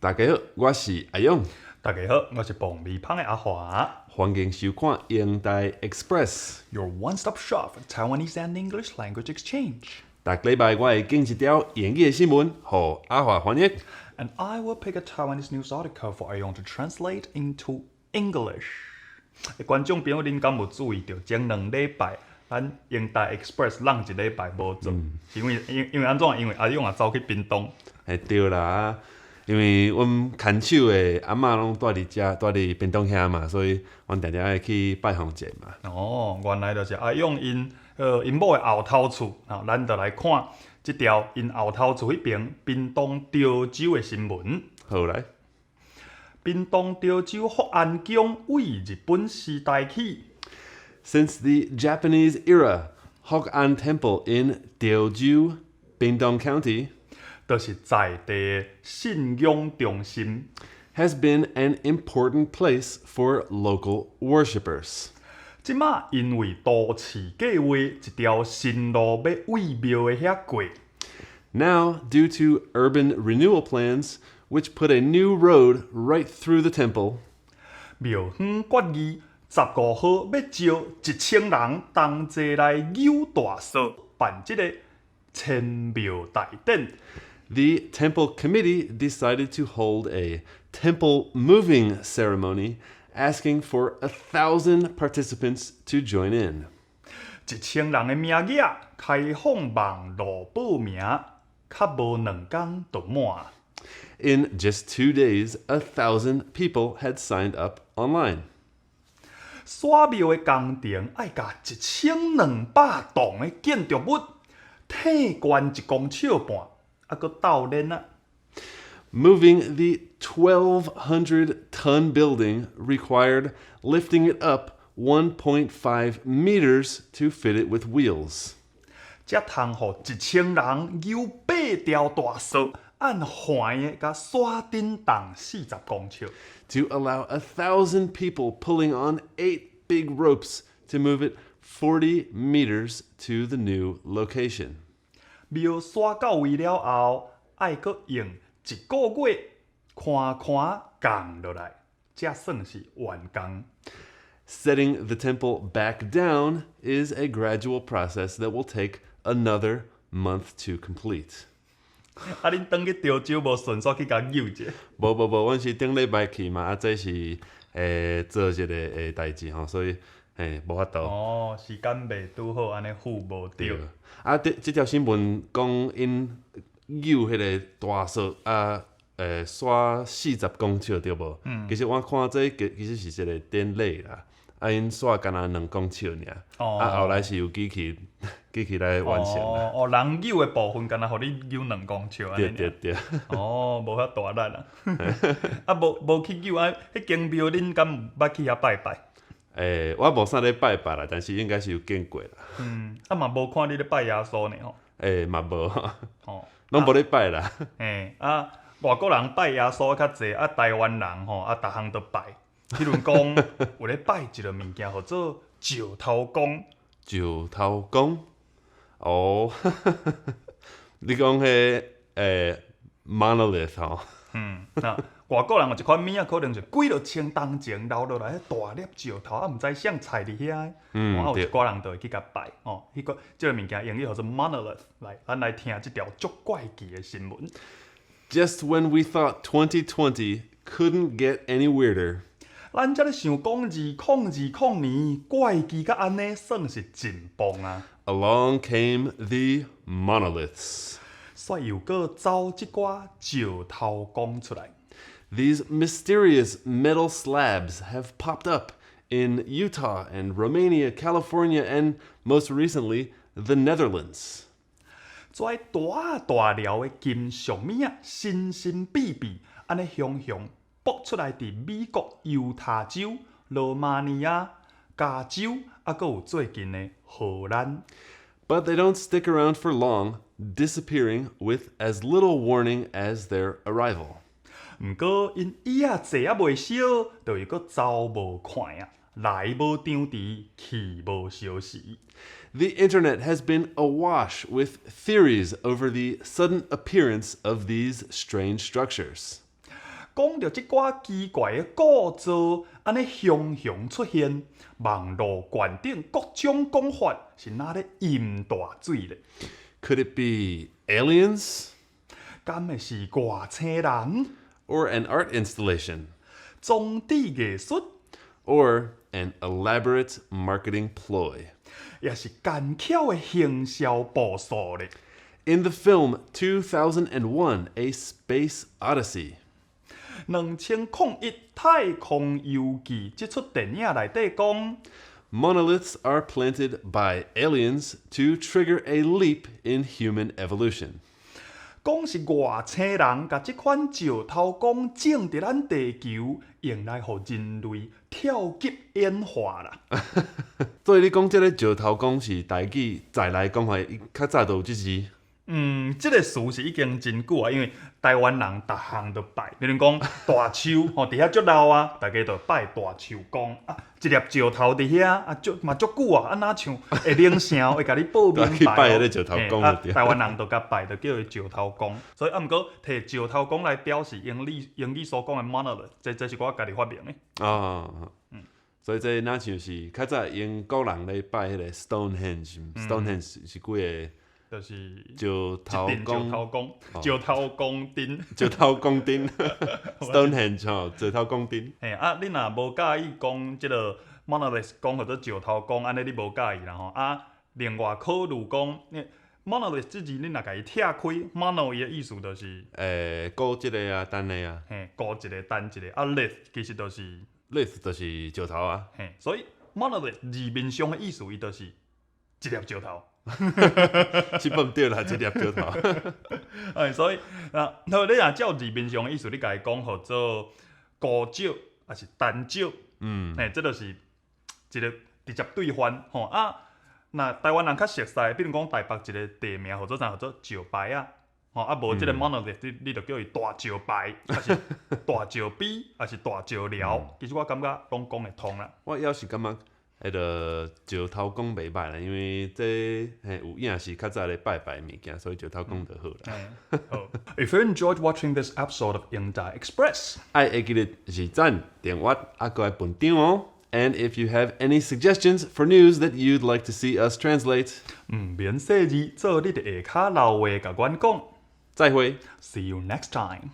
大家好，我是阿勇。大家好，我是磅米芳的阿華。歡迎收看英台 Express。 Your one-stop shop for Taiwanese and English language exchange. 逐禮拜我會揀一條英語的新聞，予阿華翻譯。 And I will pick a Taiwanese news article for 阿勇 to translate into English. 觀眾朋友，恁敢有注意著？前兩禮拜咱英台 Express 攏一禮拜無做，是因為因因為按怎？因為阿勇也走去屏東。嘿對啦，因為阮牽手的阿嬤攏蹛佇遮，蹛佇屏東遐嘛，所以阮定定愛去拜訪者嘛。哦，原來就是阿勇𪜶𪜶某的後頭厝，吼，咱就來看這條𪜶後頭厝彼爿屏東潮州的新聞。好來。屏東潮州福安宮為日本時代起， Since the Japanese era, Hok An Temple in Diaozhu, Pingtung County, 就是在地信仰中心， has been an important place for local worshippers. 這馬因為都市計劃一條新路欲為廟的遐過， Now, due to urban renewal plans, which put a new road right through the temple, 廟方決議15號欲召1000人同齊來扭大索辦這個遷廟大典。 the temple committee decided to hold a temple moving ceremony, asking for 1,000 participants to join in. 1000人的名額開放網路報名，較無2工就滿。 In just 2 days, 1,000 people had signed up online. 徙廟的工程愛共1200棟的建築物提懸1.5公尺，猶閣鬥鏈仔。 Moving the 1,200 ton building required lifting it up 1.5 meters to fit it with wheels. 才通予1000人扭八條大索，按橫的共徙振動40公尺。 To allow 1,000 people pulling on eight big ropes to move it 40 meters to the new location. 廟徙到位了後，愛閣用一個月寬寬降落來，才算是完工。 Setting the temple back down is a gradual process that will take another month to complete. 啊，恁轉去潮州無順紲去共扭者？無無無，阮是頂禮拜去嘛，啊，這是做這個的代誌吼，所以嘿無法度。哦，時間袂拄好，按呢赴無著。啊，這這條新聞講𪜶扭彼個大索啊，徙40公尺對無？其實我看這其其實是一個典禮啦。啊，𪜶徙干焦2公尺爾，啊，後來是有機器機器來完成啦。哦，人扭的部分干焦予你扭2公尺按呢。對對對。哦，無遐大力啦。啊，無無去扭啊，彼間廟恁敢有捌去遐拜拜？我無啥咧拜拜啦，但是應該是有見過啦。嗯，啊嘛無看你咧拜耶穌呢吼。嘛無，攏無咧拜啦。嘿，啊，外國人拜耶穌較濟，啊，台灣人吼，啊，逐項都拜。譬如講，有咧拜一個物件，號做石頭公。石頭公？哦，你講彼monolith 吼？嗯，那外國人有一款物仔，可能是幾落千冬前留落來彼大粒石頭，啊，毋知誰採佇遐。啊，有一寡人就會去共拜，哦，彼個這個物件英語號做 monolith。來，咱來聽這條足怪奇的新聞。 Just when we thought 2020 couldn't get any weirder, 咱才咧想講2020年怪奇甲按呢，算是進步啊。 along came the monoliths. 煞又閣走這寡石頭公出來。 These mysterious metal slabs have popped up in Utah and Romania, California, and most recently, the Netherlands. 這大大粒的金屬物仔，神神秘秘，按呢雄雄爆出來，佇美國猶他州、羅馬尼亞、加州，猶閣有最近的荷蘭。 But they don't stick around for long, disappearing with as little warning as their arrival. 毋過𪜶椅仔坐猶袂燒，就又閣走無看啊！來無張遲，去無相時。 The internet has been awash with theories over the sudden appearance of these strange structures. 講著這寡奇怪的構造，按呢雄雄出現，網路懸頂各種講法是若咧淹大水咧。 Could it be aliens? 敢會是外星人？ Or an art installation? 裝置藝術？ Or an elaborate marketing ploy? 抑是奸巧的行銷步數咧？ In the film 2001: A Space Odyssey, 2001太空遊記這齣電影內底講， monoliths are planted by aliens to trigger a leap in human evolution. 講是外星人共這款石頭公種佇咱地球，用來予人類跳級演化啦。所以你講這个石頭公是台語在來講話，較早就有這字。嗯，這個詞是已經真久啊，因為台灣人逐項都拜，比如講大樹吼，佇遐足老啊，大家就拜大樹公啊。一粒石頭佇遐啊，足嘛足久啊，啊若像會靈聲會共你報明去白拜彼个石頭公啊，就對。台灣人就共拜，就叫伊石頭公。所以啊，毋過提石頭公來表示英語所講的 monolith，這是我家己發明的。哦，所以這若像是較早英國人咧拜彼個 Stonehenge，Stonehenge 是幾个就是石頭一陣石公，頭公，石頭公陣。石頭公陣，Stonehenge 吼，石頭公陣。嘿啊，你若無佮意講這个 monolith 講號做石頭公，按呢你無佮意啦吼。啊，另外考慮講，monolith 這字你若共伊拆開，mono 伊的意思就是，孤一个啊，單个啊。嘿，孤一个單一个，啊，lith 其實就是， lith 就是石頭啊。嘿，所以 monolith 字面上的意思，伊就是一粒石頭。基本對啦，一粒石頭。哎，所以啊，好，你若照字面上的意思，你共伊講號做孤石，抑是單石，嘿，這就是一个直接對翻吼啊。若台灣人較熟悉，比如講台北一个地名號做啥，號做石牌仔，吼啊無這个 monolith，你就叫伊大石牌，抑是大石碑，抑是大石寮，其實我感覺攏講會通啦。我猶是感覺彼个石頭公袂䆀啦，因為這嘿有影是較早咧拜拜的物件，所以石頭公就好啦。好。If you enjoyed watching this episode of 英台 Express，愛會記得是讚、訂閱啊，閣愛分享哦。And if you have any suggestions for news that you'd like to see us translate，毋免細膩，做你佇下跤留話共阮講。再會。 See you next time.